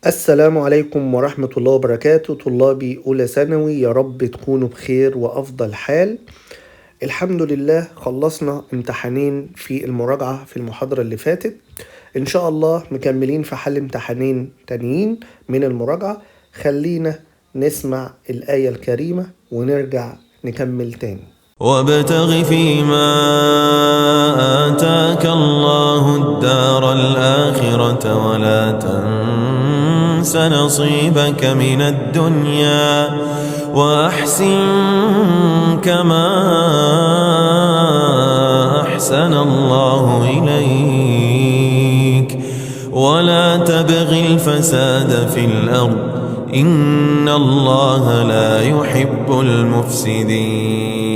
السلام عليكم ورحمة الله وبركاته، طلابي أولى ثانوي، يا رب تكونوا بخير وأفضل حال. الحمد لله خلصنا امتحانين في المراجعة في المحاضرة اللي فاتت، إن شاء الله مكملين في حل امتحانين تانيين من المراجعة. خلينا نسمع الآية الكريمة ونرجع نكمل تاني. وابتغ فيما آتاك الله الدار الآخرة ولا تنس نصيبك من الدنيا وأحسن كما أحسن الله إليك ولا تبغ الفساد في الأرض إن الله لا يحب المفسدين.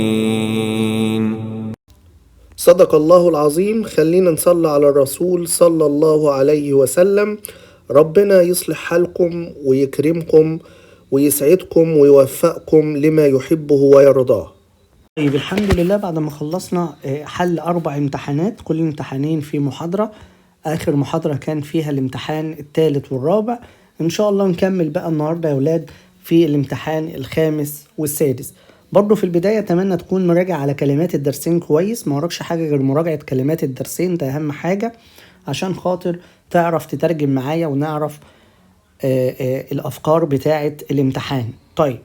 صدق الله العظيم. خلينا نصلي على الرسول صلى الله عليه وسلم. ربنا يصلح حالكم ويكرمكم ويسعدكم ويوفقكم لما يحبه ويرضاه. طيب الحمد لله بعد ما خلصنا حل 4 امتحانات، كل امتحانين في محاضرة، آخر محاضرة كان فيها الامتحان الثالث والرابع. إن شاء الله نكمل بقى النهاردة يا ولاد في الامتحان الخامس والسادس. برضو في البداية أتمنى تكون مراجع على كلمات الدرسين كويس، ما وراكش حاجة غير مراجعة كلمات الدرسين، ده أهم حاجة عشان خاطر تعرف تترجم معايا ونعرف الأفكار بتاعة الامتحان. طيب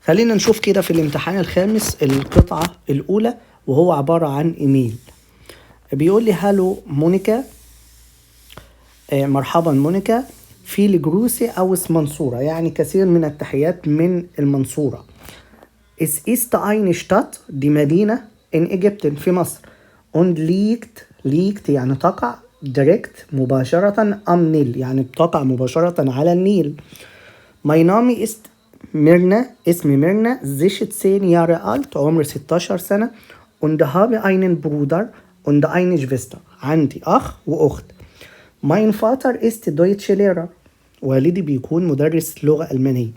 خلينا نشوف كده في الامتحان الخامس القطعة الأولى، وهو عبارة عن إيميل بيقول لي Hallo Monika، مرحبا مونيكا، viele Grüße aus Mansoura، يعني كثير من التحيات من المنصورة. Es ist eine Stadt، دي مدينة in Ägypten في مصر، und liegt، liegt يعني تقع، direkt مباشرة، am Nil يعني بتقع مباشرة على النيل. Mein Name ist Mirna، اسمي ميرنا، 16 Jahre alt، عمري 16 سنة، und habe einen Bruder und eine Schwester، عندي أخ وأخت. Mein Vater ist Deutschlehrer، والدي بيكون مدرس لغة ألمانية.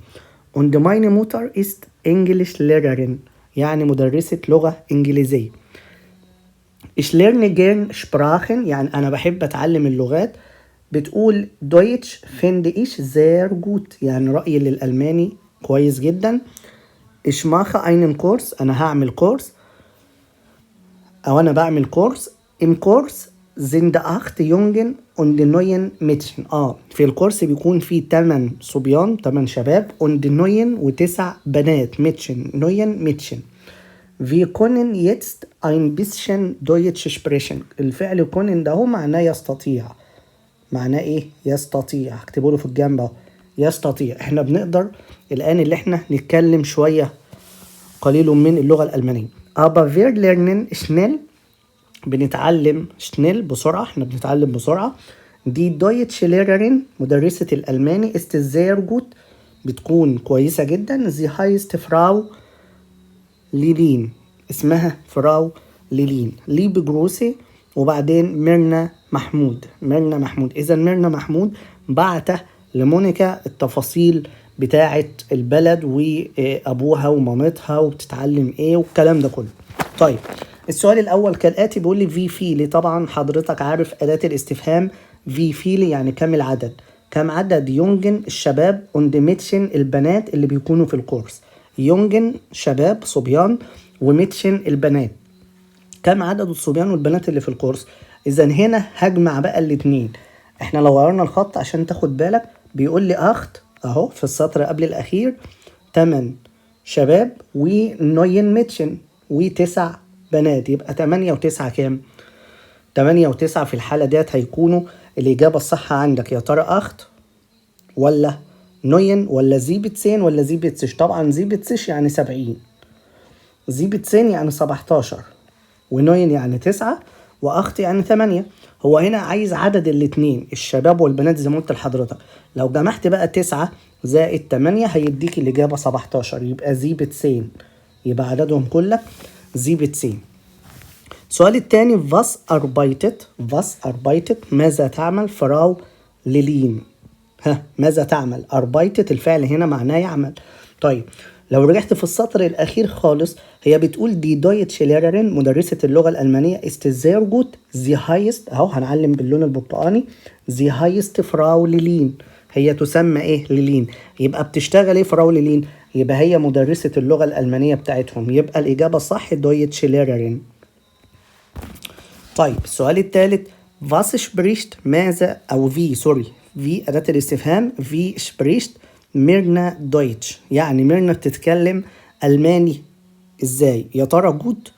Und meine Mutter ist Englischlehrerin، يعني مدرسة لغة إنجليزية. Ich lerne gern Sprachen، يعني أنا بحب أتعلم اللغات. بتقول Deutsch finde ich sehr gut، يعني رأيي للألماني كويس جدا. Ich mache einen Kurs، أنا هعمل كورس أو أنا بعمل كورس. Im Kurs sind 8 Jungen und 9 Mädchen. في الكورس بيكون في 8 صبيان، 8 شباب، und 9 و9 بنات، Mädchen، 9 Mädchen. Wir können jetzt ein bisschen Deutsch sprechen. الفعل können ده هو معناه يستطيع. معناه ايه؟ يستطيع. اكتبوا له في الجنب اهو، يستطيع. احنا بنقدر الآن اللي احنا نتكلم شوية قليل من اللغة الألمانية. Aber wir lernen schnell، بنتعلم schnell بسرعة، احنا بنتعلم بسرعة. Die Deutschlehrerin مدرسة الألماني ist sehr gut، بتكون كويسة جدا. Sie heißt Frau ليلين، اسمها Frau ليلين. Liebe Grüße، وبعدين ميرنا محمود. ميرنا محمود. إذا ميرنا محمود بعت لمونيكا التفاصيل بتاعة البلد وأبوها ومامتها وبتتعلم إيه والكلام ده كله. طيب السؤال الأول كالآتي، بيقول لي wie viele. طبعا حضرتك عارف أداة الاستفهام wie viele يعني كم العدد، كم عدد Jungen الشباب und Mädchen البنات اللي بيكونوا في الكورس. Jungen شباب صبيان، و Mädchen البنات. كم عدد الصبيان والبنات اللي في الكورس؟ إذا هنا هجمع بقى الاتنين. احنا لو غيرنا الخط عشان تاخد بالك، بيقول لي acht اهو في السطر قبل الأخير 8 شباب و 9 Mädchen وتسع بنات، يبقى 8 و9 كام؟ 8 و9 في الحالة ديت هيكونوا الإجابة الصح عندك. يا ترى acht ولا neun ولا siebzehn ولا siebzig؟ طبعا siebzig يعني 70، siebzehn يعني 17، و neun يعني 9، و acht يعني 8. هو هنا عايز عدد الاتنين الشباب والبنات زي ما قلت لحضرتك. لو جمعت بقى 9 زائد 8 هيديك الإجابة 17، يبقى siebzehn، يبقى عددهم كلك siebzehn. السؤال الثاني was arbeitet، was arbeitet ماذا تعمل Frau ليلين؟ ها ماذا تعمل؟ arbeitet الفعل هنا معناه يعمل. طيب لو رجعت في السطر الأخير خالص هي بتقول die Deutschlehrerin مدرسة اللغة الألمانية ist sehr gut، sie heißt، أهو هنعلم باللون البرتقاني، sie heißt Frau ليلين. هي تسمى إيه؟ ليلين. يبقى بتشتغل إيه Frau ليلين؟ يبقى هي مدرسة اللغة الألمانية بتاعتهم. يبقى الإجابة الصح Deutschlehrerin. طيب السؤال الثالث، was spricht ماذا أو wie، sorry wie أداة الاستفهام، wie spricht ميرنا Deutsch؟ يعني ميرنا بتتكلم ألماني إزاي؟ يا ترى gut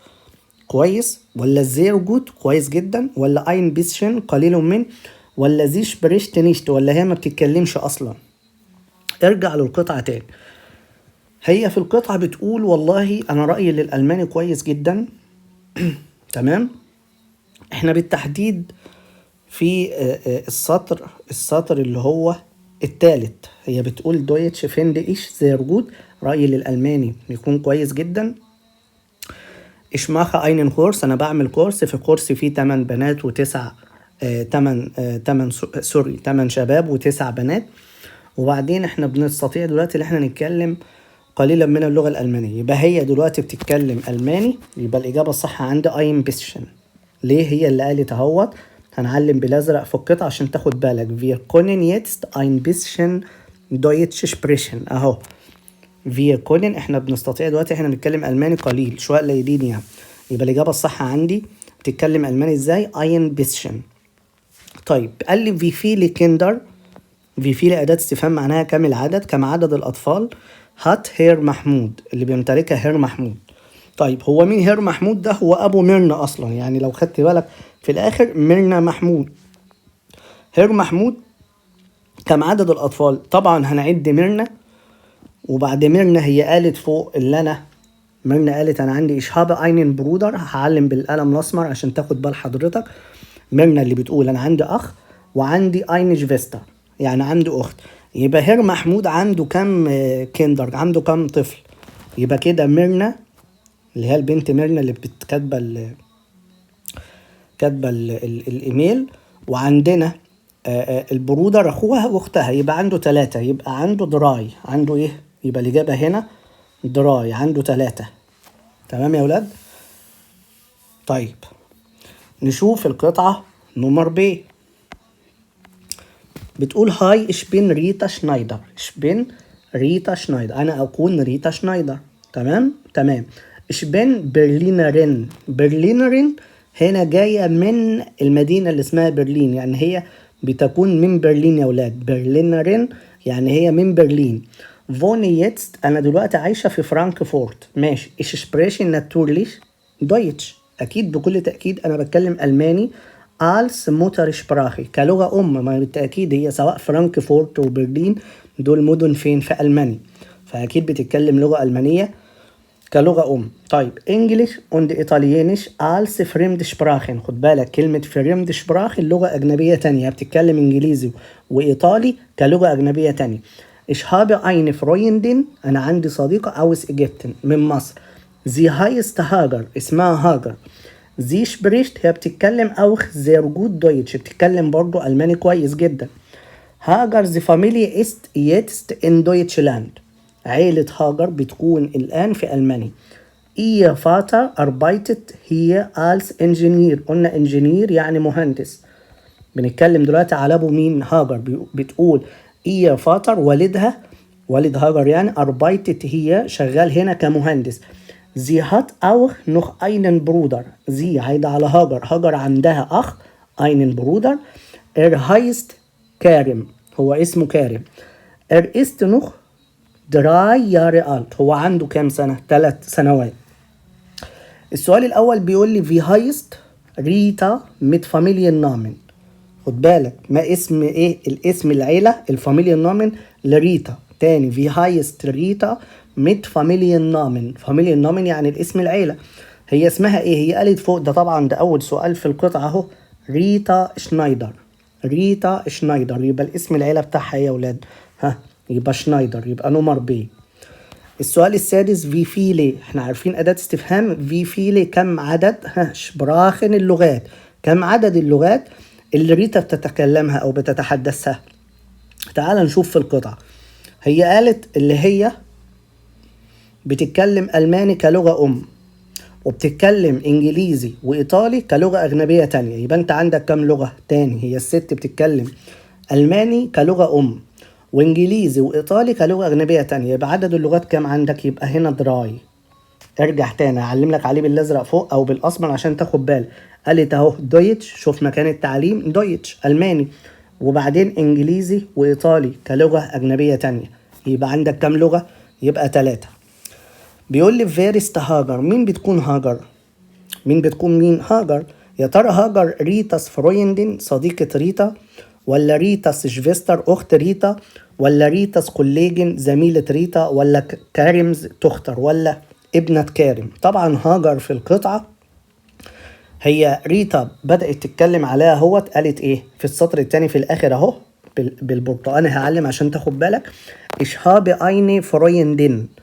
كويس، ولا sehr gut كويس جدا، ولا ein bisschen قليل من، ولا sie spricht nicht، ولا هي ما بتتكلمش أصلا؟ ارجع للقطعة تاني. هي في القطعة بتقول والله أنا رأيي للألماني كويس جدا. تمام، احنا بالتحديد في السطر اللي هو الثالث، هي بتقول Deutsch finde ich sehr gut، رأيي للألماني بيكون كويس جدا. Ich mache einen Kurs، أنا بعمل كورس، في كورس فيه 8 بنات وتسع 8 8 sorry 8 شباب وتسع بنات. وبعدين احنا بنستطيع دلوقتي ان احنا نتكلم قليلا من اللغة الألمانية. يبقى هي دلوقتي بتتكلم ألماني، يبقى الإجابة الصح عندي ein bisschen. ليه؟ هي اللي قالت اهوت، هنعلم بالأزرق في القطعة عشان تاخد بالك. Wir können jetzt ein bisschen Deutsch sprechen، أهو wir können، احنا بنستطيع دلوقتي احنا بنتكلم ألماني قليل شوية قليلين يعني. يبقى الإجابة الصح عندي بتتكلم ألماني ازاي؟ ein bisschen. طيب قال لي wie viele Kinder، wie viele أداة استفهام معناها كم العدد، كم عدد الأطفال hat Herr محمود اللي بيمتلكها Herr محمود. طيب هو مين Herr محمود ده؟ هو أبو ميرنا أصلا، يعني لو خدت بالك في الآخر ميرنا محمود. Herr محمود كم عدد الأطفال؟ طبعا هنعد ميرنا، وبعد ميرنا هي قالت فوق اللي أنا ميرنا قالت أنا عندي ich habe einen Bruder، هعلم بالقلم الأسمر عشان تاخد بال حضرتك. ميرنا اللي بتقول أنا عندي أخ وعندي eine Schwester، يعني عندي أخت. يبقى Herr محمود عنده كم Kinder، عنده كم طفل؟ يبقى كده ميرنا اللي هي البنت ميرنا اللي كاتبه كاتبه الايميل، وعندنا ال Bruder اخوها واختها، يبقى عنده 3، يبقى عنده drei، عنده ايه؟ يبقى الاجابه هنا drei، عنده 3. تمام يا ولاد؟ طيب نشوف القطعه Nummer B. بتقول Hi ich bin ريتا شنايدر، ich bin ريتا شنايدر، انا اكون ريتا شنايدر. تمام تمام. Ich bin Berlinerin، Berlinerin هنا جاية من المدينة اللي اسمها برلين، يعني هي بتكون من برلين يا ولاد. Berlinerin يعني هي من برلين. wohne jetzt، أنا دلوقتي عايشة في فرانكفورت. ماشي. Ich spreche natürlich Deutsch، أكيد بكل تأكيد أنا بتكلم ألماني als Muttersprache كلغة أم، ما بالتأكيد هي سواء فرانكفورت وبرلين دول مدن فين؟ في ألمانيا، فأكيد بتتكلم لغة ألمانية كلغة أم. طيب Englisch und Italienisch als Fremdsprachen، خد بالك كلمة Fremdsprachen لغة أجنبية تانية، بتتكلم إنجليزي وإيطالي كلغة أجنبية تانية. Ich habe eine Freundin، أنا عندي صديقة aus Ägypten من مصر. Sie heißt هاجر، اسمها هاجر. Sie spricht، هي بتتكلم auch sehr gut Deutsch، بتتكلم برضو ألماني كويس جدا. Hagers Familie ist jetzt in Deutschland، عيلة هاجر بتكون الآن في ألمانيا. Ihr Vater arbeitet hier als Ingenieur، قلنا Ingenieur يعني مهندس. بنتكلم دلوقتي على أبو مين؟ هاجر. بتقول ihr Vater والدها، والد هاجر يعني، arbeitet hier شغال هنا كمهندس. Sie hat auch noch einen Bruder، sie عايدة على هاجر، هاجر عندها أخ einen Bruder. Er heißt كارم، هو اسمه كارم. Er ist noch drei Jahre alt، هو عنده كام سنة؟ 3 سنوات. السؤال الأول بيقول لي wie heißt ريتا mit Familiennamen، خد بالك ما اسم ايه؟ الاسم العيلة ال Familiennamen لريتا. تاني wie heißt ريتا mit Familiennamen، Familiennamen يعني الاسم العيلة. هي اسمها ايه؟ هي قالت فوق ده طبعا ده أول سؤال في القطعة اهو، ريتا شنايدر، ريتا شنايدر، يبقى الاسم العيلة بتاعها ايه يا ولاد؟ ها يبقى شنايدر، يبقى Nummer B. السؤال السادس wie viele، احنا عارفين أداة استفهام wie viele كم عدد، ها Sprachen اللغات، كم عدد اللغات اللي ريتا بتتكلمها أو بتتحدثها. تعال نشوف في القطعة. هي قالت اللي هي بتتكلم ألماني كلغة أم، وبتتكلم إنجليزي وإيطالي كلغة أجنبية تانية. يبقى أنت عندك كام لغة تاني؟ هي الست بتتكلم ألماني كلغة أم، وإنجليزي وإيطالي كلغة أجنبية تانية، يبقى عدد اللغات كام عندك؟ يبقى هنا drei. ارجع تاني اعلم لك عليه بالازرق فوق او بالاسمر عشان تاخد بالك. قالت اهو Deutsch، شوف مكان التعليم Deutsch الماني، وبعدين انجليزي وايطالي كلغة اجنبية تانية، يبقى عندك كام لغة؟ يبقى 3. بيقول لي wer ist هاجر، مين بتكون هاجر؟ مين بتكون مين؟ هاجر. يا ترى هاجر Ritas Freundin صديقة ريتا، ولا Ritas Schwester أخت ريتا، ولا Ritas Kollegin زميلة ريتا، ولا Karim's Tochter ولا ابنة كارم؟ طبعا هاجر في القطعة هي ريتا بدأت تتكلم عليها اهوت، قالت ايه في السطر الثاني في الاخر اهو بالبرتقاني هعلم عشان تاخد بالك. Ich habe eine Freundin،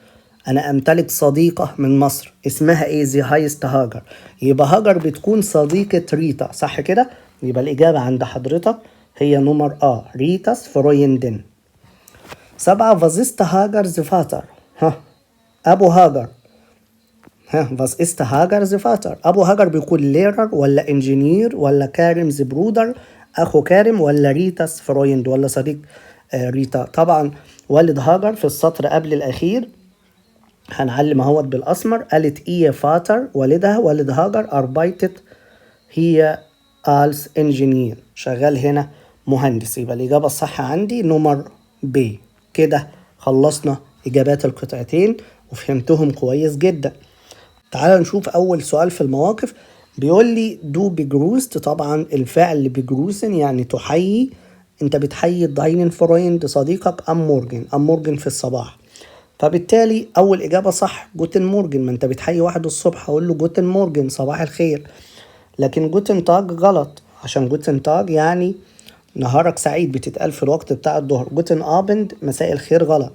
انا امتلك صديقة من مصر اسمها ايه؟ sie heißt هاجر. يبقى هاجر بتكون صديقة ريتا، صح كده؟ يبقى الإجابة عند حضرتك هي Nummer A، Ritas Freundin. 7 was ist Hagers Vater؟ ها أبو هاجر، ها was ist Hagers Vater؟ أبو هاجر بيكون Lehrer ولا Ingenieur ولا Karim's Bruder أخو كارم، ولا Ritas Freund ولا صديق ريتا؟ طبعا والد هاجر في السطر قبل الأخير هنعلم اهوت بالأسمر، قالت ihr Vater والدها، والد هاجر arbeitet hier als Ingenieur، شغال هنا مهندس. يبقى الإجابة الصح عندي Nummer B. كده خلصنا إجابات القطعتين وفهمتهم كويس جدا. تعال نشوف أول سؤال في المواقف. بيقول لي du begrüßt، طبعا الفعل begrüßen يعني تحيي، انت بتحيي deinen Freund صديقك am Morgen، am Morgen في الصباح، فبالتالي أول إجابة صح Guten Morgen، ما انت بتحيي واحد الصبح هقول له Guten Morgen صباح الخير. لكن Guten Tag غلط، عشان Guten Tag يعني نهارك سعيد بتتقال في الوقت بتاع الظهر. Guten Abend مساء الخير غلط.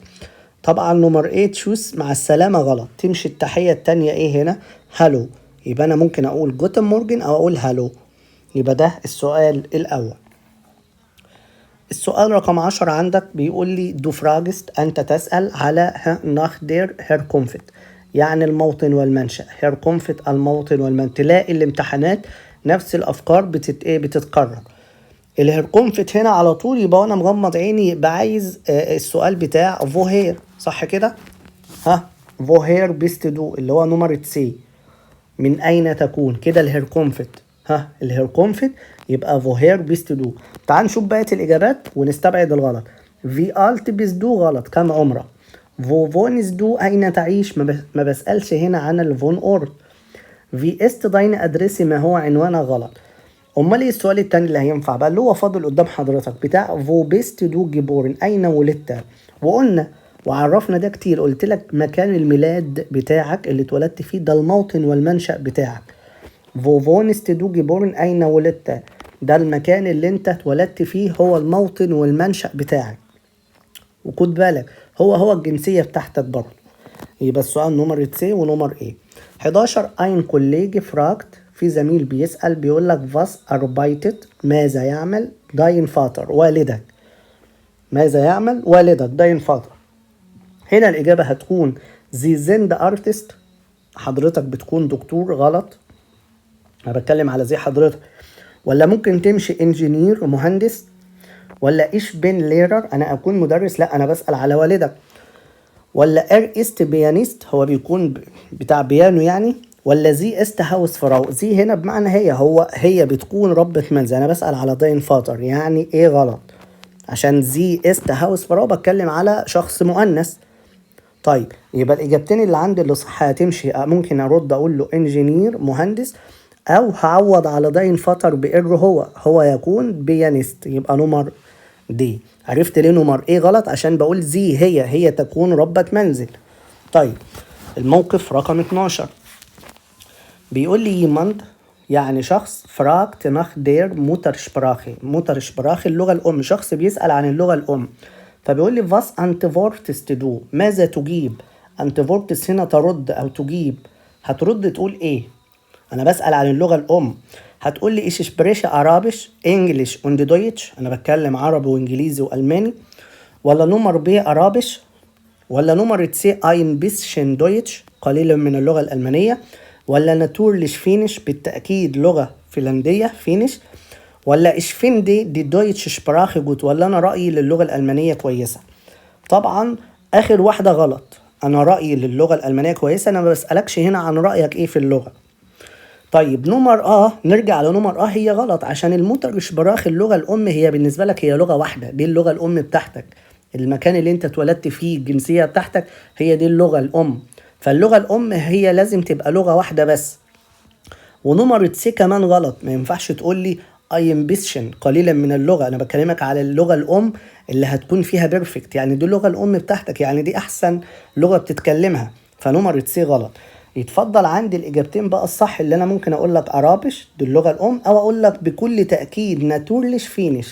طبعا Nummer A Tschüss مع السلامة غلط. تمشي التحية التانية ايه هنا؟ Hallo. يبقى انا ممكن اقول Guten Morgen او اقول Hallo. يبقى ده السؤال الاول. السؤال رقم 10 عندك بيقول لي du fragst، انت تسأل على nach der Herkunft يعني الموطن والمنشأ. Herkunft الموطن والمنشأ، تلاقي الامتحانات نفس الافكار ايه بتتكرر. ال Herkunft هنا على طول يبقى وانا مغمض عيني يبقى عايز السؤال بتاع woher، صح كده؟ ها woher bist du اللي هو Nummer C، من اين تكون كده ال Herkunft. ها ال Herkunft يبقى woher bist du. تعال نشوف بقية الاجابات ونستبعد الغلط. Wie alt bist du غلط، كم عمرك؟ Wo wohnst du اين تعيش؟ ما بسألش هنا عن ال Wohnort. Wie ist deine Adresse ما هو عنوانك غلط. امال ايه السؤال التاني اللي هينفع بقى اللي هو فاضل قدام حضرتك بتاع wo bist du geboren اين ولدت؟ وقلنا وعرفنا ده كتير، قلت لك مكان الميلاد بتاعك اللي اتولدت فيه ده الموطن والمنشأ بتاعك. Wo wurdest du geboren اين ولدت؟ ده المكان اللي انت اتولدت فيه هو الموطن والمنشأ بتاعك. وخد بالك هو هو الجنسية بتاعتك برضه. يبقى السؤال Nummer C و Nummer A. 11 ein Kollege fragt، في زميل بيسأل بيقول لك was arbeitet ماذا يعمل dein Vater والدك، ماذا يعمل والدك dein Vater. هنا الإجابة هتكون Sie sind Arzt، حضرتك بتكون دكتور غلط، أنا بتكلم على Sie حضرتك. ولا ممكن تمشي Ingenieur مهندس، ولا ich bin Lehrer أنا أكون مدرس، لا أنا بسأل على والدك. ولا er ist Pianist هو بيكون بتاع بيانو يعني، ولا sie ist Hausfrau، sie هنا بمعنى هي، هو هي بتكون ربة منزل، انا بسأل على dein Vater يعني ايه غلط، عشان sie ist Hausfrau بتكلم على شخص مؤنث. طيب يبقى الاجابتين اللي عندي اللي صح هتمشي، ممكن ارد اقول له Ingenieur مهندس، او هعوض على dein Vater ب er هو، هو يكون Pianist، يبقى Nummer D. عرفت ليه Nummer A غلط؟ عشان بقول sie هي، هي تكون ربة منزل. طيب الموقف رقم 12 بيقول لي jemand يعني شخص fragt nach der Muttersprache، Muttersprache اللغة الأم، شخص بيسأل عن اللغة الأم، فبيقول لي was antwortest du ماذا تجيب؟ antwortest هنا ترد أو تجيب، هترد تقول إيه؟ أنا بسأل عن اللغة الأم، هتقول لي ich spreche Arabisch Englisch und Deutsch، أنا بتكلم عربي وإنجليزي وألماني، ولا Nummer B Arabisch ولا Nummer C ein bisschen Deutsch قليلا من اللغة الألمانية، ولا natürlich Finnisch بالتأكيد لغة فنلندية Finnisch، ولا ich finde die deutsche Sprache gut، ولا أنا رأيي للغة الألمانية كويسة. طبعا آخر واحدة غلط، أنا رأيي للغة الألمانية كويسة، أنا ما بسألكش هنا عن رأيك إيه في اللغة. طيب Nummer A، نرجع ل Nummer A، هي غلط عشان ال Muttersprache اللغة الأم هي بالنسبة لك هي لغة واحدة، دي اللغة الأم بتاعتك، المكان اللي انت اتولدت فيه، الجنسية بتاعتك هي دي اللغة الأم، فاللغة الأم هي لازم تبقى لغة واحدة بس. و Nummer C كمان غلط، ما ينفعش تقول لي ein bisschen قليلا من اللغة، أنا بكلمك على اللغة الأم اللي هتكون فيها perfekt، يعني دي اللغة الأم بتاعتك، يعني دي أحسن لغة بتتكلمها، ف Nummer C غلط. يتفضل عندي الإجابتين بقى الصح اللي أنا ممكن أقول لك Arabisch دي اللغة الأم، أو أقول لك بكل تأكيد natürlich Finnisch،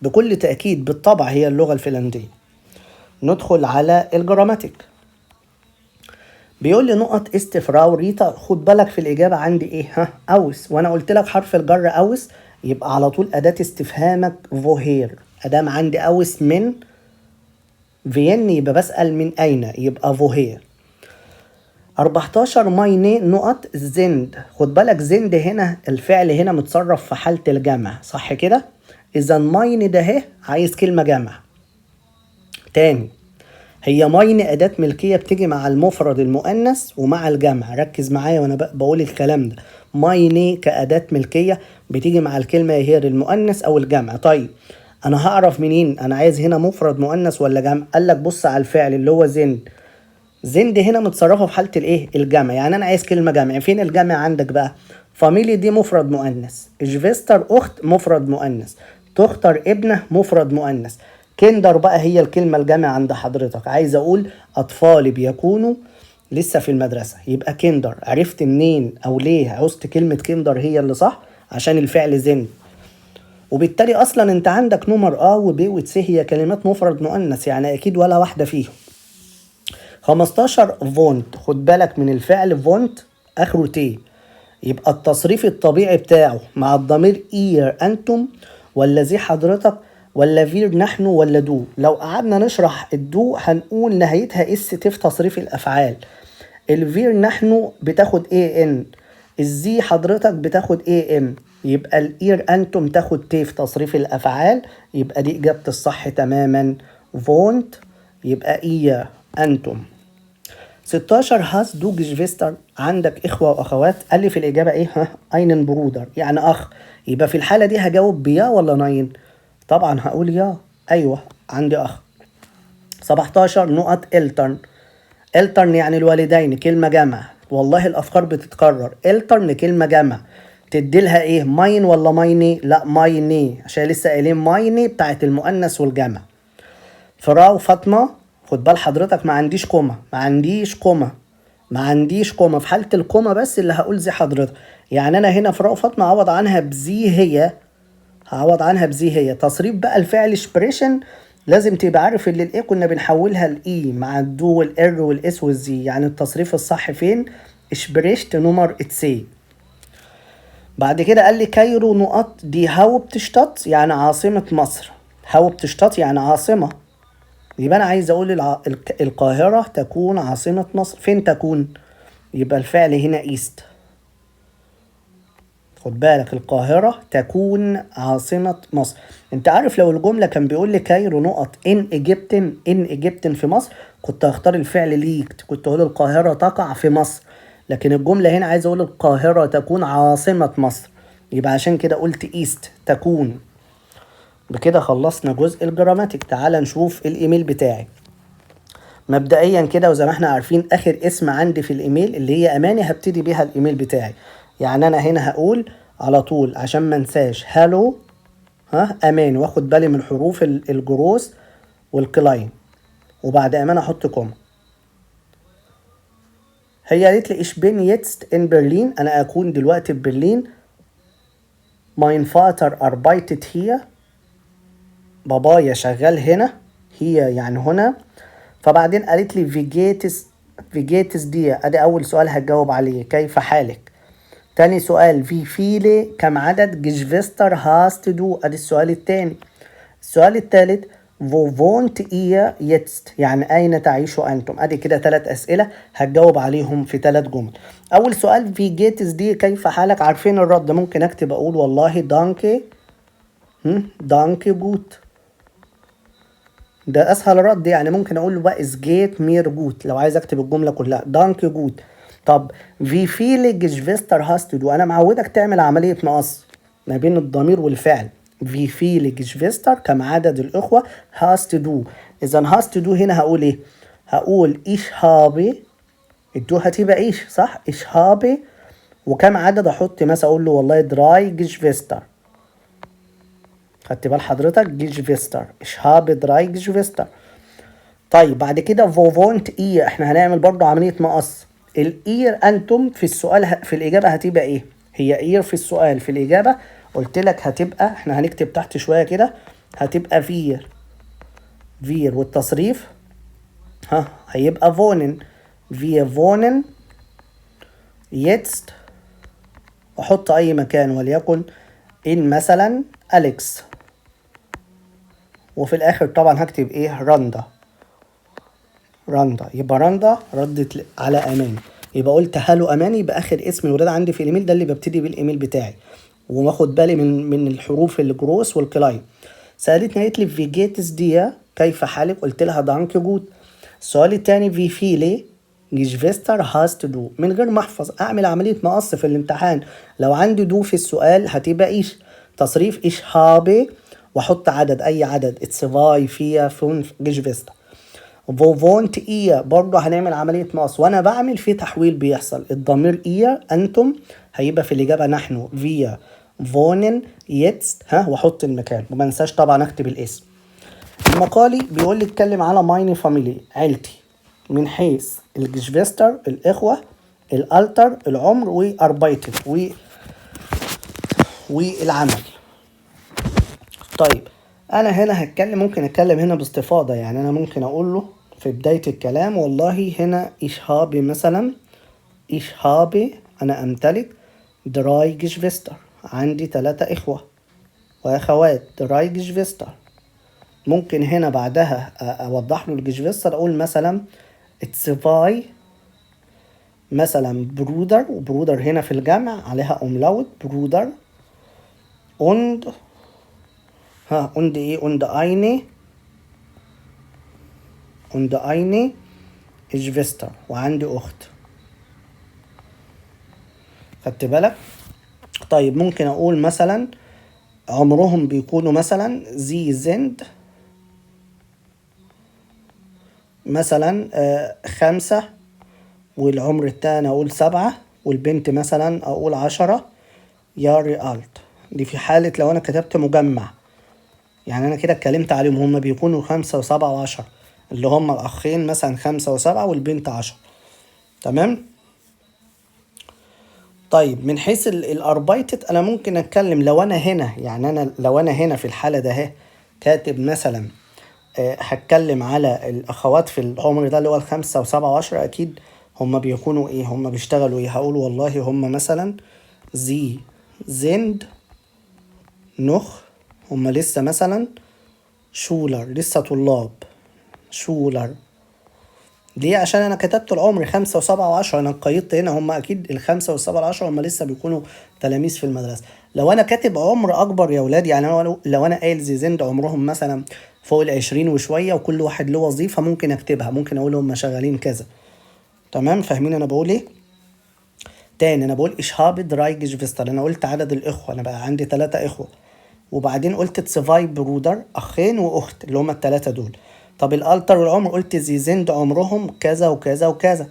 بكل تأكيد بالطبع هي اللغة الفنلندية. ندخل على ال Grammatik. بيقول لي نقط ist Frau Rita، خد بالك في الإجابة عندي إيه؟ ها aus، وأنا قلت لك حرف الجر aus يبقى على طول أداة استفهامك woher، أدام عندي aus من Wien يبقى بسأل من أين، يبقى woher. 14 meine نقط sind، خد بالك sind هنا الفعل هنا متصرف في حالة الجمع صح كده؟ إذا meine ده اهي عايز كلمة جمع. تاني هي meine أداة ملكية بتيجي مع المفرد المؤنث ومع الجمع، ركز معايا وأنا بقول الكلام ده. meine كأداة ملكية بتيجي مع الكلمة هي المؤنث أو الجمع. طيب أنا هعرف منين أنا عايز هنا مفرد مؤنث ولا جمع؟ قال لك بص على الفعل اللي هو sind، sind هنا متصرفة في حالة الايه؟ الجمع، يعني أنا عايز كلمة جمع. فين الجمع عندك بقى؟ Familie دي مفرد مؤنث، Schwester أخت مفرد مؤنث، Tochter ابنة مفرد مؤنث، Kinder بقى هي الكلمة الجمع عند حضرتك. عايز أقول أطفالي بيكونوا لسه في المدرسة يبقى Kinder. عرفت منين أو ليه عوزت كلمة Kinder هي اللي صح؟ عشان الفعل sind. وبالتالي أصلا أنت عندك Nummer A و B و C هي كلمات مفرد مؤنث، يعني أكيد ولا واحدة فيهم. 15 wohnt، خد بالك من الفعل wohnt آخره t، يبقى التصريف الطبيعي بتاعه مع الضمير ihr أنتم، ولا Sie حضرتك، ولا wir نحن، ولا du. لو قعدنا نشرح ال du هنقول نهايتها s t في تصريف الافعال. ال wir نحن بتاخد e n، ال Sie حضرتك بتاخد e m، يبقى ال ihr انتم تاخد t في تصريف الافعال، يبقى دي اجابه الصح تماما wohnt يبقى ihr انتم. 16 hast du Geschwister، عندك اخوه واخوات؟ قال لي في الاجابه ايه؟ ها einen Bruder يعني اخ، يبقى في الحاله دي هجاوب ب ja ولا nein؟ طبعا هقول ja، ايوه عندي اخ. 17 نقط Eltern، Eltern يعني الوالدين، كلمه جمع، والله الافكار بتتكرر. Eltern كلمه جمع تدي لها ايه؟ mein ولا meine؟ لا meine، عشان لسه قايلين meine بتاعت المؤنث والجمع. Frau فاطمه، خد بال حضرتك ما عنديش Komma، ما عنديش Komma، ما عنديش Komma، في حالة ال Komma بس اللي هقول Sie حضرتك، يعني انا هنا Frau فاطمة عوض عنها ب sie هي، هعوض عنها ب sie هي. تصريف بقى الفعل sprechen لازم تبقى عارف ان ال e كنا بنحولها ل i مع ال du وال er وال es وال sie، يعني التصريف الصح فين؟ spricht Nummer C. بعد كده قال لي Kairo نقط die Hauptstadt يعني عاصمة مصر، Hauptstadt يعني عاصمة، يبقى أنا عايز أقول القاهرة تكون عاصمة مصر، فين تكون؟ يبقى الفعل هنا ist. خد بالك القاهرة تكون عاصمة مصر. انت عارف لو الجملة كان بيقول لي Kairo نقط in Ägypten، in Ägypten في مصر، كنت هختار الفعل liegt، كنت هقول القاهرة تقع في مصر، لكن الجملة هنا عايز اقول القاهرة تكون عاصمة مصر، يبقى عشان كده قلت ist تكون. بكده خلصنا جزء ال Grammatik. تعال نشوف الايميل بتاعي. مبدئيا كده وزي ما احنا عارفين اخر اسم عندي في الايميل اللي هي اماني هبتدي بيها الايميل بتاعي، يعني انا هنا هقول على طول عشان ما انساش Hallo ها امان، واخد بالي من حروف ال groß وال klein، وبعد امان احط Komma. هي قالت لي ich bin jetzt in Berlin، انا اكون دلوقتي في برلين. mein Vater arbeitet hier، بابايا شغال هنا، hier يعني هنا. فبعدين قالت لي wie geht es، wie geht es dir، ادي اول سؤال هتجاوب عليه كيف حالك. تاني سؤال wie viele كم عدد Geschwister hast du، ادي السؤال التاني. السؤال التالت Wo wohnt ihr jetzt؟ يعني أين تعيش أنتم؟ أدي كده ثلاث أسئلة هتجاوب عليهم في ثلاث جمل. أول سؤال wie geht es dir، كيف حالك؟ عارفين الرد، ممكن أكتب أقول والله danke، danke gut، ده أسهل رد. يعني ممكن أقول بقى es geht mir gut لو عايز أكتب الجملة كلها، danke gut. طب wie viele Geschwister hast du، أنا معودك تعمل عملية مقص ما بين الضمير والفعل. Wie viele Geschwister كم عدد الإخوة، hast du، إذا hast du هنا هقول إيه؟ هقول ich habe، ال du هتبقى ich صح؟ Ich habe، وكم عدد أحط مثلا أقول له والله drei Geschwister. خدت بال حضرتك؟ Geschwister، ich habe drei Geschwister. طيب بعد كده wo wohnt ihr، احنا هنعمل برضو عملية مقص. ال ihr أنتم في السؤال في الإجابة هتبقى إيه؟ هي ihr في السؤال، في الإجابة قلت لك هتبقى، احنا هنكتب تحت شوية كده، هتبقى wir، wir والتصريف ها هيبقى wohnen، wir wohnen jetzt، واحط اي مكان وليكن in مثلا أليكس، وفي الاخر طبعا هكتب ايه؟ رندا، رندا. يبقى رندا ردت على اماني، يبقى قلت Hallo اماني، يبقى اخر اسم الولاد عندي في الايميل ده اللي ببتدي بالايميل بتاعي، واخد بالي من الحروف ال groß وال klein. سالتني قالت لي wie geht es dir، كيف حالك؟ قلت لها danke gut. السؤال الثاني wie viele Geschwister hast du، من غير ما احفظ اعمل عمليه مقص في الامتحان. لو عندي du في السؤال هتبقى ich، تصريف ich habe، واحط عدد اي عدد، zwei vier fünf Geschwister. Wo wohnt ihr برضه هنعمل عملية مقص، وانا بعمل في تحويل بيحصل، الضمير ihr انتم هيبقى في الإجابة نحن، wir wohnen jetzt ها، واحط المكان، وما انساش طبعا اكتب الاسم. المقالي بيقول لي اتكلم على meine Familie عيلتي، من حيث ال Geschwister الإخوة، ال Alter العمر، و arbeitet والعمل. طيب انا هنا هتكلم، ممكن اتكلم هنا باستفاضة، يعني انا ممكن اقول له في بداية الكلام والله هنا ich habe مثلا، ich habe انا امتلك drei Geschwister، عندي ثلاثة اخوة واخوات، drei Geschwister. ممكن هنا بعدها اوضح له ال Geschwister، اقول مثلا zwei مثلا Brüder، و Bruder هنا في الجمع عليها Umlaut، Bruder und ها und ايه، und eine، und eine Schwester، وعندي اخت. خدت بالك؟ طيب ممكن اقول مثلا عمرهم بيكونوا مثلا sie sind مثلا 5، والعمر التاني اقول 7، والبنت مثلا اقول 10 Jahre alt. دي في حالة لو انا كتبت مجمع، يعني انا كده اتكلمت عليهم هم بيكونوا 5 و7 و10، اللي هم الاخين مثلا 5 و7 والبنت 10. تمام؟ طيب من حيث ال arbeitet انا ممكن اتكلم لو انا هنا، يعني انا لو انا هنا في الحالة ده اهي كاتب مثلا، هتكلم على الاخوات في العمر ده اللي هو 5 و7 و10، اكيد هم بيكونوا ايه، هم بيشتغلوا ايه، هقول والله هم مثلا sie sind noch، هم لسه مثلا Schüler، لسه طلاب Schüler. ليه؟ عشان انا كتبت العمر 5 و7 و10، انا قيدت هنا هم اكيد ال5 وال7 وال10 هم لسه بيكونوا تلاميذ في المدرسه. لو انا كاتب عمر اكبر يا ولاد، يعني انا لو انا قايل sie sind عمرهم مثلا فوق ال20 وشويه وكل واحد له وظيفه، ممكن اكتبها، ممكن اقول هم شغالين كذا. تمام؟ فاهمين انا بقول ايه؟ تاني انا بقول ich habe drei Geschwister، انا قلت عدد الاخوه، انا بقى عندي 3 اخوه، وبعدين قلت zwei Brüder اخين واخت اللي هما ال3 دول. طب ال Alter والعمر قلت sie sind عمرهم كذا وكذا وكذا.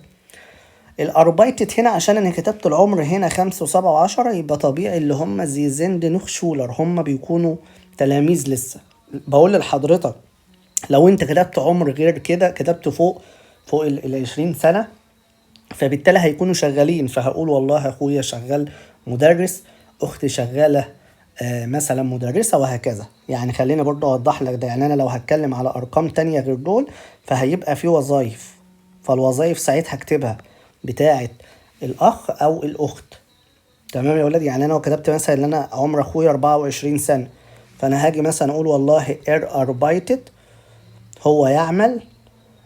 ال arbeitet هنا عشان انا كتبت العمر هنا 5 و7 و10، يبقى طبيعي اللي هم sie sind noch Schüler، هم بيكونوا تلاميذ لسه. بقول لحضرتك لو انت كتبت عمر غير كده، كتبت فوق ال20 سنة، فبالتالي هيكونوا شغالين، فهقول والله اخويا شغال مدرس، اختي شغالة مثلا مدرسة، وهكذا. يعني خليني برضو اوضح لك ده، يعني انا لو هتكلم على ارقام تانية غير دول فهيبقى في وظايف، فالوظايف ساعتها هكتبها بتاعة الاخ او الاخت. تمام يا ولاد؟ يعني انا لو كتبت مثلا ان انا عمر اخويا 24 سنة، فانا هاجي مثلا اقول والله er arbeitet هو يعمل،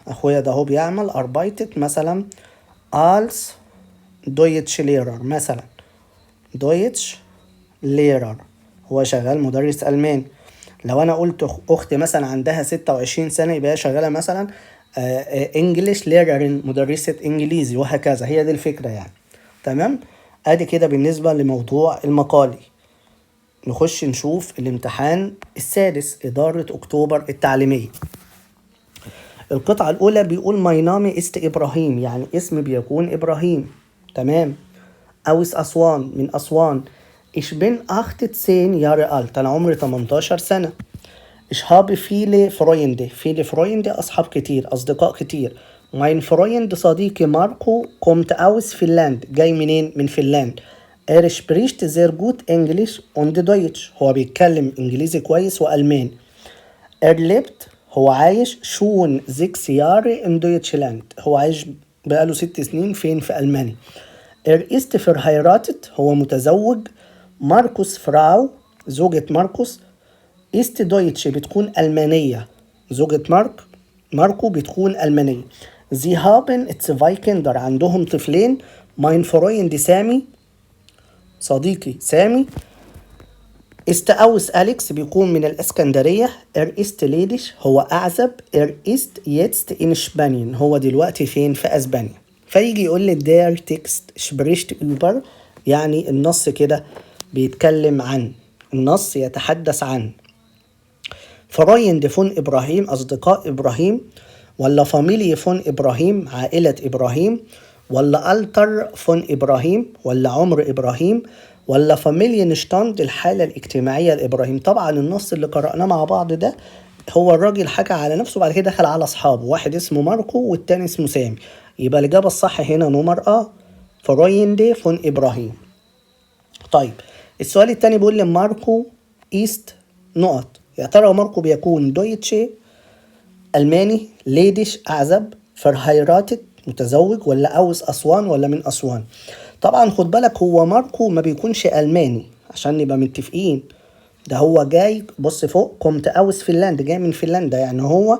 اخويا ده هو بيعمل arbeitet مثلا als Deutschlehrer مثلا، Deutschlehrer هو شغال مدرس ألماني. لو أنا قلت أختي مثلا عندها 26 سنة يبقى هي شغالة مثلا Englischlehrerin مدرسة إنجليزي، وهكذا. هي دي الفكرة يعني. تمام، أدي كده بالنسبة لموضوع المقالي. نخش نشوف الامتحان السادس، إدارة أكتوبر التعليمية. القطعة الأولى بيقول mein Name ist إبراهيم، يعني اسم بيكون إبراهيم. تمام. aus أسوان، من أسوان. Ich bin 18 Jahre alt، أنا عمري 18 سنة. Ich habe viele Freunde، viele Freunde أصحاب كتير، أصدقاء كتير. Mein Freund صديقي ماركو kommt aus Finnland، جاي منين؟ من فنلند. Er spricht sehr gut Englisch und Deutsch، هو بيتكلم إنجليزي كويس وألماني. Er lebt، هو عايش schon 6 Jahre in Deutschland، هو عايش بقاله 6 سنين فين؟ في ألمانيا. Er ist verheiratet، هو متزوج. Marcos Frau، زوجة ماركوس، ist Deutsche بتكون ألمانية، زوجة ماركو بتكون ألمانية. Sie haben zwei Kinder، عندهم طفلين. Mein Freund سامي، صديقي سامي، ist aus أليكس بيكون من الإسكندرية. Er ist ledig، هو أعزب. Er ist jetzt in Spanien، هو دلوقتي فين؟ في أسبانيا. فيجي يقول لي der Text spricht über، يعني النص كده بيتكلم عن، النص يتحدث عن Freunde von إبراهيم، أصدقاء إبراهيم، ولا Familie von إبراهيم، عائلة إبراهيم، ولا Alter von إبراهيم، ولا عمر إبراهيم، ولا Familienstand، الحالة الاجتماعية لإبراهيم. طبعا النص اللي قرأناه مع بعض ده هو الراجل حكى على نفسه وبعد كده دخل على أصحابه، واحد اسمه ماركو والتاني اسمه سامي. يبقى الإجابة الصح هنا Nummer A، Freunde von إبراهيم. طيب السؤال التاني بيقول لي ماركو ist نقط، يا ترى ماركو بيكون Deutsche ألماني، ledig أعزب، verheiratet متزوج، ولا aus أسوان، ولا من أسوان؟ طبعا خد بالك هو ماركو ما بيكونش ألماني عشان نبقى متفقين، ده هو جاي بص فوق kommt aus Finnland، جاي من فنلندا، يعني هو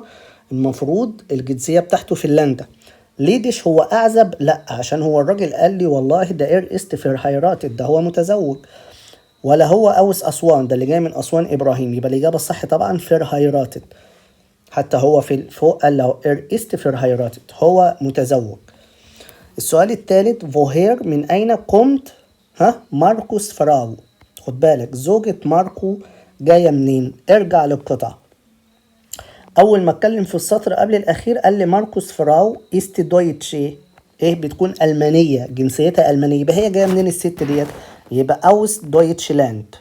المفروض الجنسية بتاعته فنلندا. ledig هو أعزب؟ لا، عشان هو الراجل قال لي والله ده er ist verheiratet، ده هو متزوج. ولا هو aus أسوان، ده اللي جاي من أسوان إبراهيم. يبقى الإجابة الصح طبعا verheiratet، حتى هو في فوق قال له er ist verheiratet، هو متزوج. السؤال الثالث woher من أين kommt ها Marcos Frau، خد بالك زوجة ماركو جاية منين؟ ارجع للقطعة. أول ما اتكلم في السطر قبل الأخير قال لي Marcos Frau ist Deutsche، إيه بتكون ألمانية، جنسيتها ألمانية، يبقى هي جاية منين الست ديت؟ يبقى aus Deutschland.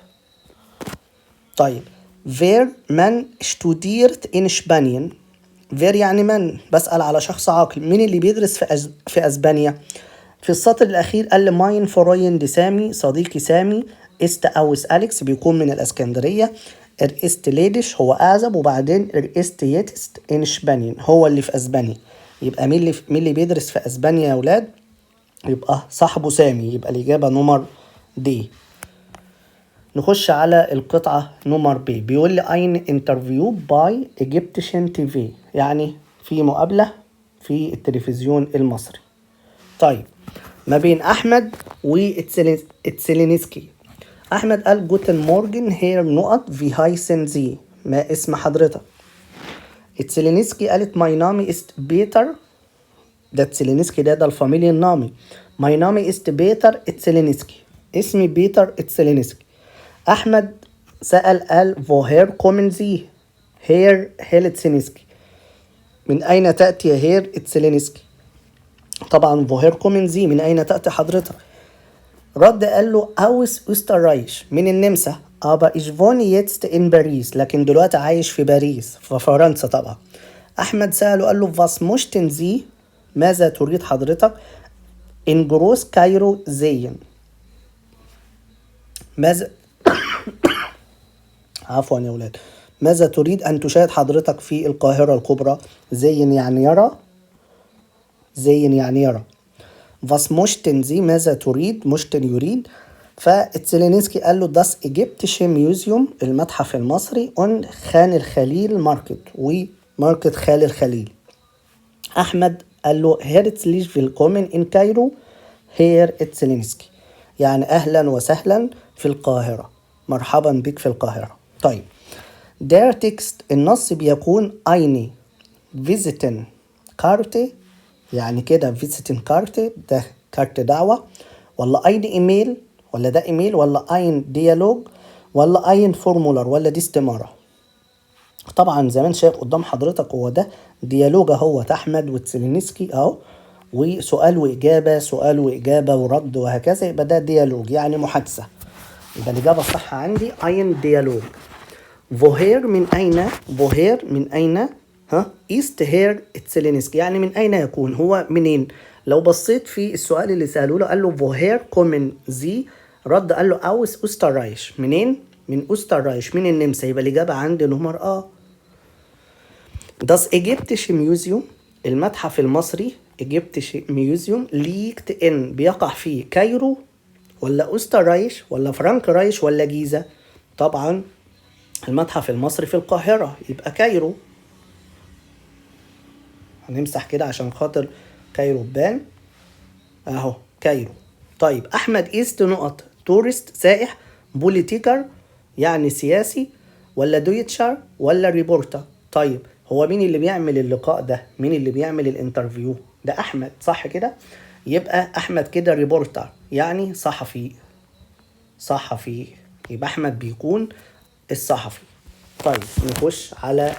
طيب wer من studiert in Spanien، wer يعني من، بسأل على شخص عاقل، مين اللي بيدرس في أسبانيا؟ في السطر الأخير قال لي mein Freund سامي، صديقي سامي، ist aus أليكس بيكون من الأسكندرية. er ist ledig هو أعزب، وبعدين er ist jetzt in Spanien هو اللي في أسبانيا. يبقى مين اللي بيدرس في أسبانيا يا أولاد؟ يبقى صاحبه سامي. يبقى الإجابة Nummer D. نخش على القطعة Nummer B، بيقول لي ein Interview bei Ägyptischen TV، يعني في مقابلة في التلفزيون المصري. طيب ما بين أحمد وتسيلينسكي. أحمد قال Guten Morgen Herr نقط، wie heißen Sie، ما اسم حضرتك؟ تسيلينسكي قالت mein Name ist بيتر، ده تسيلينسكي ده ال Familienname. Mein Name ist بيتر تسيلينسكي، اسمي بيتر تسيلينسكي. أحمد سأل قال woher kommen Sie Herr هيلتسينسكي، من أين تأتي يا Herr تسيلينسكي؟ طبعا woher kommen Sie، من أين تأتي حضرتك؟ رد قال له aus Österreich، من النمسا، aber ich wohne jetzt in Paris، لكن دلوقتي عايش في باريس في فرنسا. طبعا أحمد سأله قال له was möchten Sie، ماذا تريد حضرتك؟ in Groß Kairo sehen، ماذا عفوا يا ولاد، ماذا تريد أن تشاهد حضرتك في القاهرة الكبرى؟ sehen يعني يرى، sehen يعني يرى. Was möchten Sie، ماذا تريد؟ möchten يريد. فتسيلينسكي قال له das Ägyptische Museum، المتحف المصري، und خان الخليل market، وماركت Market خان الخليلي. أحمد قال له herzlich willkommen in Kairo Herr تسيلينسكي، يعني أهلا وسهلا في القاهرة، مرحبا بك في القاهرة. طيب der Text النص بيكون eine Visitenkarte، يعني كده Visitenkarte ده كارت دعوة، ولا eine E-Mail، ولا ده ايميل، ولا ein Dialog، ولا ein Formular، ولا دي استمارة. طبعا زي ما انت شايف قدام حضرتك هو ده Dialog اهو، احمد وتسيلينسكي اهو، وسؤال واجابه، سؤال واجابه ورد وهكذا، يبقى ده Dialog يعني محادثه. يبقى الاجابه الصح عندي ein Dialog. woher من اين، woher من اين، ها ist Herr تسيلينسكي، يعني من اين يكون، هو منين. لو بصيت في السؤال اللي سالوه له قال له woher kommen Sie، رد قال له aus Österreich، منين؟ من Österreich، من النمسا. يبقى الاجابه عندي Nummer A. Das Ägyptische Museum المتحف المصري Ägyptische Museum liegt in بيقع في Kairo ولا Österreich ولا Frankreich ولا جيزة؟ طبعا المتحف المصري في القاهرة يبقى Kairo. هنمسح كده عشان خاطر Kairo تبان اهو Kairo. طيب احمد ist نقط Tourist سائح، Politiker يعني سياسي، ولا Deutscher ولا Reporter؟ طيب هو مين اللي بيعمل اللقاء ده؟ مين اللي بيعمل ال interview ده؟ احمد صح كده؟ يبقى احمد كده Reporter يعني صحفي، صحفي، يبقى احمد بيكون الصحفي. طيب نخش على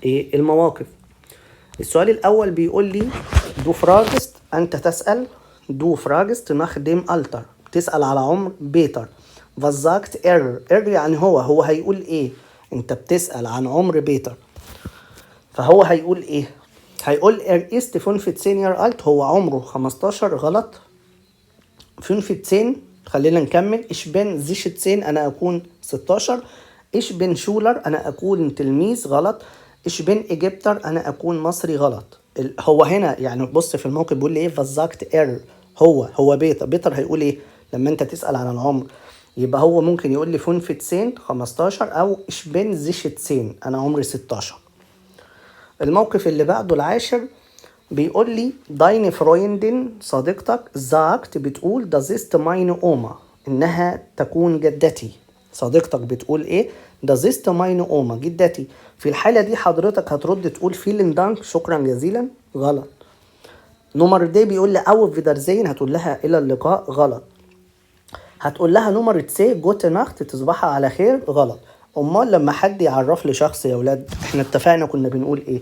ايه المواقف. السؤال الاول بيقول لي du fragst، انت تسأل، du fragst nach dem Alter، تسأل على عمر بيتر. was sagt er، er يعني هو، هو هيقول ايه؟ انت بتسأل عن عمر بيتر، فهو هيقول ايه؟ هيقول er ist 15 Jahre alt، هو عمره 15، غلط. 15، خلينا نكمل. ich bin 16، انا اكون 16. ich bin Schüler، انا اكون تلميذ، غلط. ich bin Ägypter، انا اكون مصري، غلط. هو هنا يعني بص في الموقف بيقول لي ايه؟ was sagt er، هو بيتر، بيتر هيقول ايه لما انت تسأل عن العمر؟ يبقى هو ممكن يقول لي 15 15 او ich bin 16، انا عمري 16. الموقف اللي بعده العاشر بيقول لي deine Freundin صديقتك sagt بتقول das ist meine Oma، انها تكون جدتي. صديقتك بتقول ايه؟ das ist meine Oma، جدتي. في الحالة دي حضرتك هترد تقول vielen Dank، شكرا جزيلا، غلط. Nummer D بيقول لي auf Wiedersehen، هتقول لها الى اللقاء، غلط. هتقول لها Nummer C gute Nacht، تصبحي على خير، غلط. امال لما حد يعرف لي شخص يا ولاد احنا اتفقنا كنا بنقول ايه؟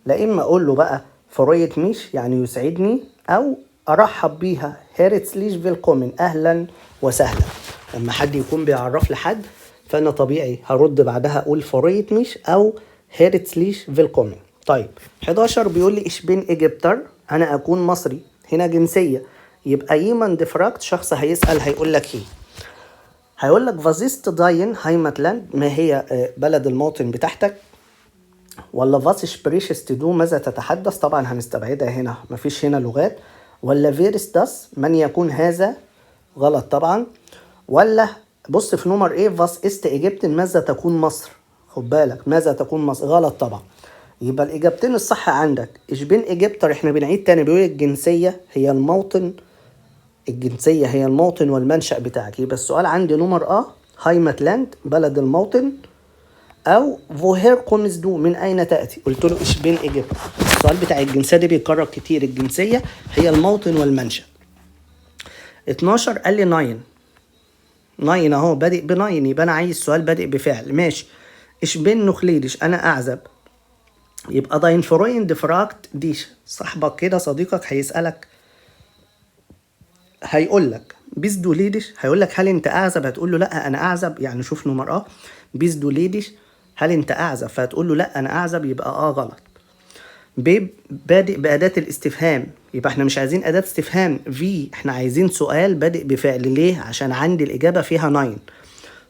لا اما اقول له بقى freut mich يعني يسعدني، او ارحب بيها herzlich willkommen، اهلا وسهلا. لما حد يكون بيعرف لحد فانا طبيعي هرد بعدها اقول freut mich او herzlich willkommen. طيب 11 بيقول لي ich bin Ägypter، انا اكون مصري، هنا جنسيه، يبقى jemand fragt شخص هيسال هيقول لك ايه؟ هيقول لك was ist dein Heimatland، ما هي بلد الموطن بتاعتك، ولا was sprichst du، ماذا تتحدث؟ طبعا هنستبعدها هنا مفيش هنا لغات. ولا wer ist das، من يكون هذا؟ غلط طبعا. ولا بص في Nummer A was ist Ägypten، ماذا تكون مصر؟ خد بالك ماذا تكون مصر، غلط طبعا. يبقى الاجابتين الصح عندك ich bin Ägypter. احنا بنعيد تاني، بيقول الجنسية هي الموطن، الجنسية هي الموطن والمنشأ بتاعك. يبقى السؤال عندي Nummer A Heimatland بلد الموطن، او woher kommst du من اين تاتي؟ قلت له ich bin Ägypter. السؤال بتاع الجنسية ده بيتكرر كتير، الجنسية هي الموطن والمنشأ. 12 قال لي nein، nein اهو بادئ ب nein، يبقى انا عايز سؤال بادئ بفعل، ماشي. ich bin noch ledig، انا اعزب، يبقى dein Freund fragt dich، صاحبك كده صديقك هيسألك هيقول لك bist du ledig، هيقول لك هل انت اعزب؟ هتقول له لا انا اعزب، يعني شوف Nummer A bist du ledig، هل انت اعزب؟ فهتقول له لا انا اعزب، يبقى غلط. B بادئ بأداة الاستفهام، يبقى احنا مش عايزين أداة استفهام wie، احنا عايزين سؤال بادئ بفعل. ليه؟ عشان عندي الإجابة فيها nein.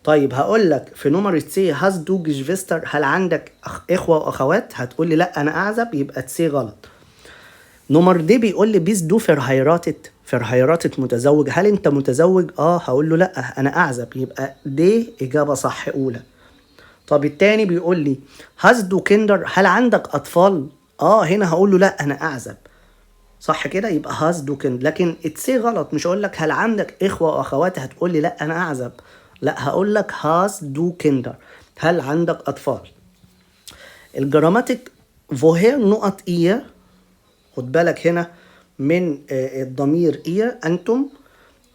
طيب هقول لك في Nummer C hast du Geschwister، هل عندك إخوة وأخوات؟ هتقول لي لا أنا أعزب، يبقى C غلط. Nummer D بيقول لي bist du verheiratet، verheiratet متزوج، هل انت متزوج؟ هقول له لا انا اعزب، يبقى D اجابه صح اولى. طب التاني بيقول لي hast du Kinder، هل عندك اطفال؟ هنا هقول له لا انا اعزب، صح كده؟ يبقى hast du Kinder. لكن C غلط، مش هقول لك هل عندك اخوه واخوات هتقول لي لا انا اعزب، لا هقول لك hast du Kinder، هل عندك اطفال. ال Grammatik woher نقط ihr، خد بالك هنا من الضمير ihr انتم،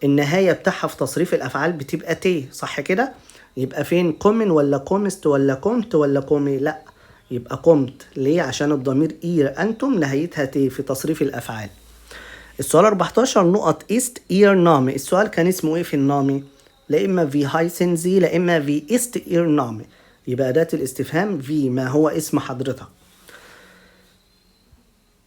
النهاية بتاعها في تصريف الافعال بتبقى t، صح كده؟ يبقى فين kommen ولا kommst ولا kommt ولا komme؟ لا يبقى kommt. ليه؟ عشان الضمير ihr انتم نهايتها t في تصريف الافعال. السؤال 14 نقط ist Ihr Name، السؤال كان اسمه ايه في ال Name؟ لا اما wie heißen Sie لا اما wie ist Ihr Name، يبقى اداة الاستفهام wie، ما هو اسم حضرتك.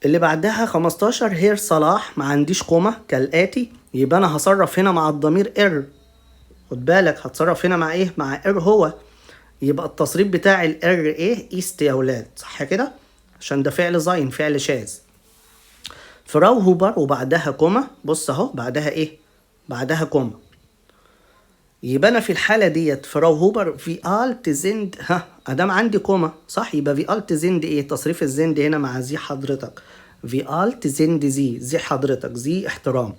اللي بعدها 15 Herr صلاح، ما عنديش Komma كالآتي، يبقى أنا هصرف هنا مع الضمير er، خد بالك هتصرف هنا مع إيه؟ مع er هو، يبقى التصريف بتاع ال er إيه؟ ist يا ولاد، صح كده؟ عشان ده فعل sein، فعل شاذ. Frau Huber وبعدها Komma، بص أهو بعدها إيه؟ بعدها Komma. يبقى أنا في الحالة ديت Frau Huber wie alt sind، ها أدام عندي Komma صح؟ يبقى wie alt sind إيه؟ تصريف ال sind هنا مع Sie حضرتك، wie alt sind Sie، Sie حضرتك، Sie احترام.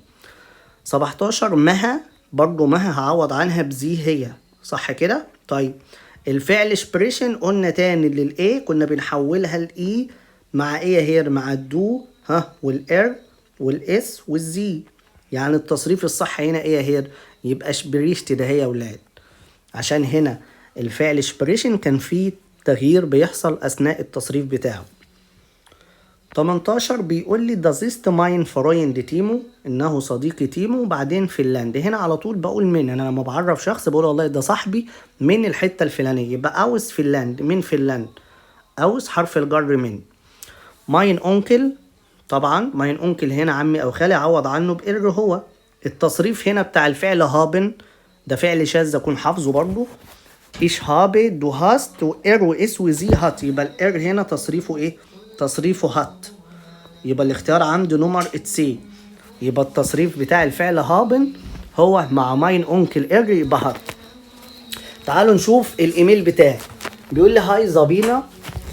17 مها، برضو مها هعوض عنها ب sie هي، صح كده؟ طيب الفعل sprechen قلنا تاني لل e كنا بنحولها ل i مع ايه يا Herr؟ مع ال du ها وال er وال es وال sie، يعني التصريف الصح هنا ايه يا Herr؟ يبقى spricht ده هي يا ولاد، عشان هنا الفعل sprechen كان فيه تغيير بيحصل اثناء التصريف بتاعه. 18 بيقول لي das ist mein Freund Timo، انه صديقي تيمو، وبعدين فنلند. هنا على طول بقول من، انا لما بعرف شخص بقول والله ده صاحبي من الحتة الفلانية، يبقى aus Finnland من فنلند، aus حرف الجر من. mein Onkel، طبعا mein Onkel هنا عمي او خالي، عوض عنه ب er هو. التصريف هنا بتاع الفعل haben ده فعل شاذ اكون حافظه برضو. ich habe du hast و er و es و sie hat، يبقى ال er هنا تصريفه ايه؟ تصريفه hat، يبقى الاختيار عندي Nummer C. يبقى التصريف بتاع الفعل haben هو مع mein Onkel er يبقى hat. تعالوا نشوف الايميل بتاعي. بيقول لي Hi زابينا،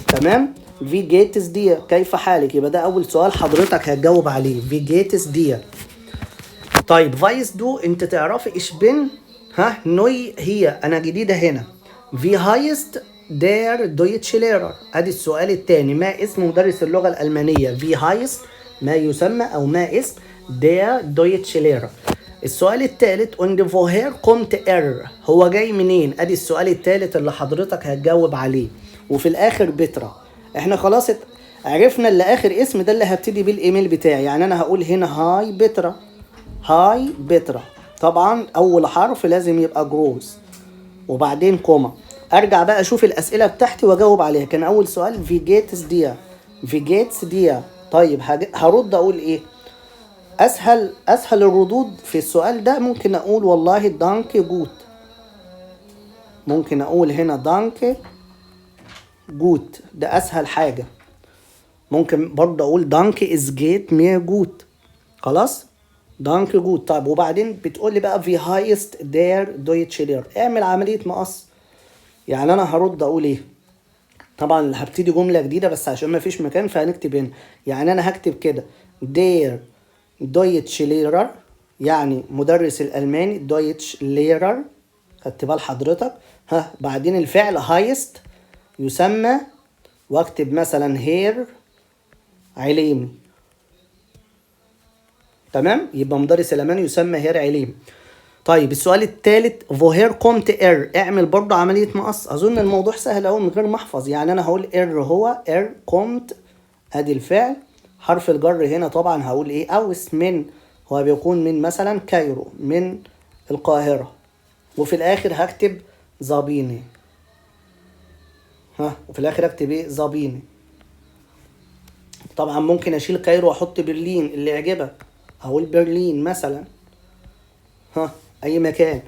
تمام، wie geht es dir، كيف حالك؟ يبقى ده اول سؤال حضرتك هتجاوب عليه، wie geht es dir. طيب weißt du، انت تعرفي ich bin ها neu hier، انا جديدة هنا. wie heißt der Deutschlehrer، ادي السؤال الثاني، ما اسم مدرس اللغة الالمانية؟ wie heißt ما يسمى او ما اسم der Deutschlehrer. السؤال الثالث und woher kommt er، هو جاي منين؟ ادي السؤال الثالث اللي حضرتك هتجاوب عليه. وفي الاخر بترا، احنا خلاص عرفنا اللي اخر اسم ده اللي هبتدي بيه الايميل بتاعي، يعني انا هقول هنا Hi بترا، Hi بترا، طبعا اول حرف لازم يبقى groß وبعدين Komma. ارجع بقى اشوف الاسئلة بتاعتي واجاوب عليها. كان اول سؤال wie geht es dir، wie geht's dir. طيب هرد اقول ايه؟ اسهل الردود في السؤال ده ممكن اقول والله danke gut، ممكن اقول هنا danke gut، ده اسهل حاجة. ممكن برضه اقول danke es geht mir gut، خلاص danke gut. طيب وبعدين بتقول لي بقى wie heißt der Deutschlehrer، اعمل عملية مقص. يعني انا هرد اقول ايه؟ طبعا هبتدي جملة جديدة بس عشان ما فيش مكان فهنكتب هنا. يعني انا هكتب كده der Deutschlehrer، يعني مدرس الالماني Deutschlehrer، خدت بال حضرتك؟ ها بعدين الفعل heißt يسمى، واكتب مثلا Herr عليمي، تمام؟ يبقى مدرس الالماني يسمى Herr عليمي. طيب السؤال الثالث woher kommt er، اعمل برضه عملية مقص. اظن الموضوع سهل اهو من غير ما احفظ. يعني انا هقول er هو er kommt، ادي الفعل، حرف الجر هنا طبعا هقول ايه؟ aus من، هو بيكون من مثلا Kairo، من القاهرة، وفي الاخر هكتب زابيني، ها وفي الاخر اكتب ايه؟ زابيني. طبعا ممكن اشيل Kairo واحط برلين اللي يعجبك، اقول برلين مثلا، ها اي مكان.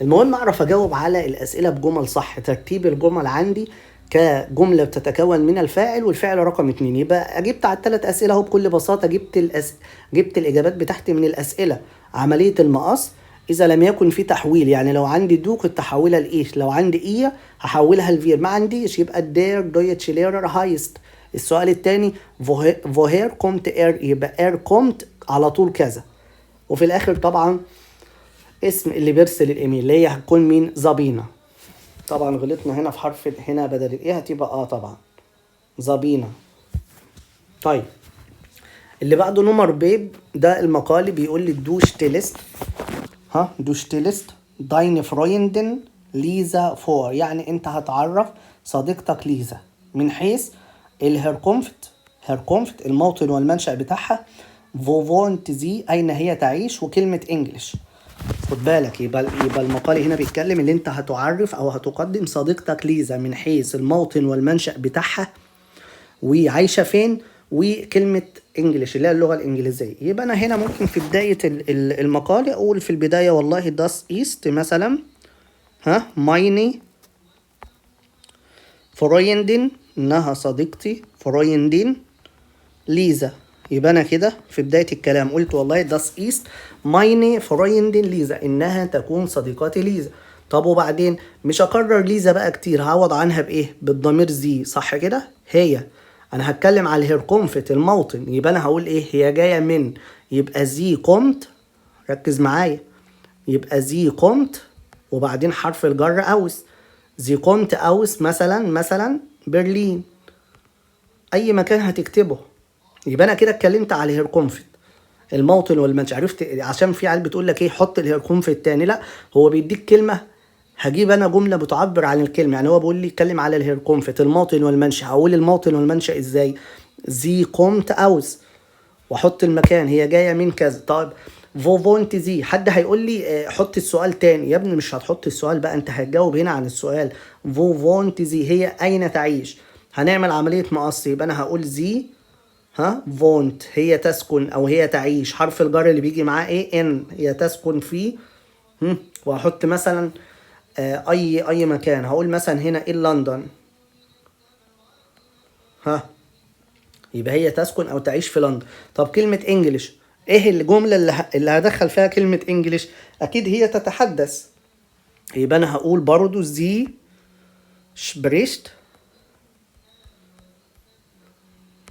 المهم اعرف اجاوب على الاسئلة بجمل صح. ترتيب الجمل عندي كجمله بتتكون من الفاعل والفعل رقم 2، يبقى جبت على الثلاث اسئلة اهو بكل بساطة. جبت الاجابات بتاعتي من الاسئلة. عملية المقص، اذا لم يكن في تحويل، يعني لو عندي du كنت هحولها ل ich، لو عندي ihr هحولها ل wir، ما عنديش يبقى der Deutschlehrer heißt. السؤال الثاني woher kommt er، يبقى er kommt على طول كذا. وفي الاخر طبعا اسم اللي بيرسل الايميل اللي هي هتكون مين؟ زابينا. طبعا غلطنا هنا في حرف هنا، بدل ال e هتبقى a طبعا زابينا. طيب اللي بعده Nummer B، ده المقالي بيقول لي du stellst، ها du stellst deine Freundin ليزا vor، يعني انت هتعرف صديقتك ليزا من حيث ال Herkunft، Herkunft الموطن والمنشأ بتاعها، wo wohnt sie اين هي تعيش، وكلمة Englisch. خد بالك يبقى المقال هنا بيتكلم اللي انت هتعرف او هتقدم صديقتك ليزا من حيث الموطن والمنشأ بتاعها وعايشة فين، وكلمة English اللي هي اللغة الإنجليزية. يبقى أنا هنا ممكن في بداية المقال أقول في البداية والله das ist مثلا ها meine Freundin، إنها صديقتي Freundin ليزا. يبقى أنا كده في بداية الكلام قلت والله das ist meine Freundin ليزا، إنها تكون صديقتي ليزا. طب وبعدين مش هكرر ليزا بقى كتير، هعوض عنها بإيه؟ بالضمير sie، صح كده؟ هي أنا هتكلم على ال Herkunft الموطن، يبقى أنا هقول إيه؟ هي جاية من، يبقى sie kommt، ركز معايا، يبقى sie kommt وبعدين حرف الجر aus، sie kommt aus مثلا برلين، أي مكان هتكتبه. يبقى أنا كده اتكلمت على ال Herkunft الموطن والمنشأ. عرفت؟ عشان في عيال بتقول لك إيه حط ال Herkunft التاني، لا هو بيديك كلمة، هجيب أنا جملة بتعبر عن الكلمة. يعني هو بيقول لي اتكلم على ال Herkunft الموطن والمنشأ، هقول الموطن والمنشأ إزاي؟ sie kommt aus واحط المكان، هي جاية من كذا. طيب wo wohnt sie، حد هيقول لي حط السؤال تاني. يا ابني مش هتحط السؤال بقى، انت هتجاوب هنا عن السؤال. wo wohnt sie هي اين تعيش، هنعمل عملية مقص، يبقى انا هقول sie ها wohnt هي تسكن او هي تعيش، حرف الجر اللي بيجي معاه ايه؟ in، هي تسكن في، وهحط مثلا اي مكان، هقول مثلا هنا ايه؟ لندن، ها يبقى هي تسكن او تعيش في لندن. طب كلمة English، ايه الجملة اللي هدخل فيها كلمة English؟ اكيد هي تتحدث، يبقى انا هقول برضو sie spricht،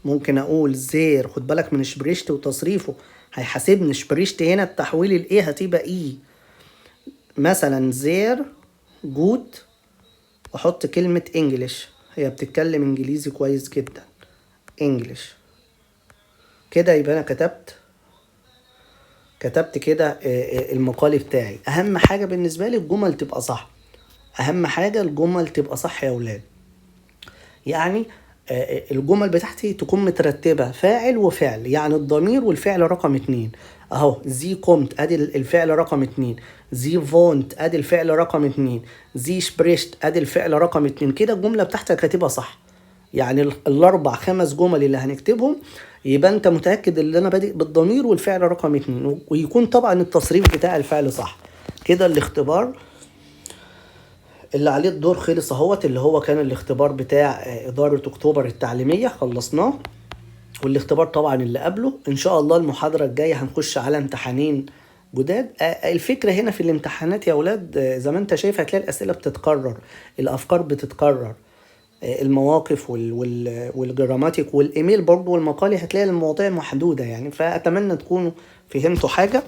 ممكن اقول sehr، خد بالك من spricht وتصريفه هيحاسبني. spricht هنا التحويل ال e هتبقى i، مثلا sehr gut واحط كلمة English، هي بتتكلم انجليزي كويس جدا English كده. يبقى انا كتبت كده المقال بتاعي. اهم حاجة بالنسبة لي الجمل تبقى صح، اهم حاجة الجمل تبقى صح يا ولاد. يعني الجمل بتاعتي تكون مترتبة فاعل وفعل، يعني الضمير والفعل رقم 2 اهو. sie kommt ادي الفعل رقم 2، sie wohnt ادي الفعل رقم 2، sie spricht ادي الفعل رقم 2. كده الجملة بتاعتك هتبقى صح. يعني الاربع خمس جمل اللي هنكتبهم يبقى انت متأكد ان انا بادئ بالضمير والفعل رقم 2، ويكون طبعا التصريف بتاع الفعل صح. كده الاختبار اللي عليه الدور خلص اهوت، اللي هو كان الاختبار بتاع إدارة أكتوبر التعليمية خلصناه، والاختبار طبعا اللي قبله. إن شاء الله المحاضرة الجاية هنخش على امتحانين جداد. الفكرة هنا في الامتحانات يا أولاد، زي ما أنت شايف هتلاقي الأسئلة بتتكرر، الأفكار بتتكرر، المواقف وال Grammatik والإيميل برضو والمقالي، هتلاقي المواضيع محدودة يعني. فأتمنى تكونوا فهمتوا حاجة،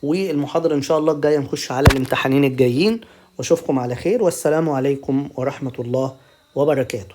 والمحاضرة إن شاء الله الجاية نخش على الامتحانين الجايين. واشوفكم على خير، والسلام عليكم ورحمة الله وبركاته.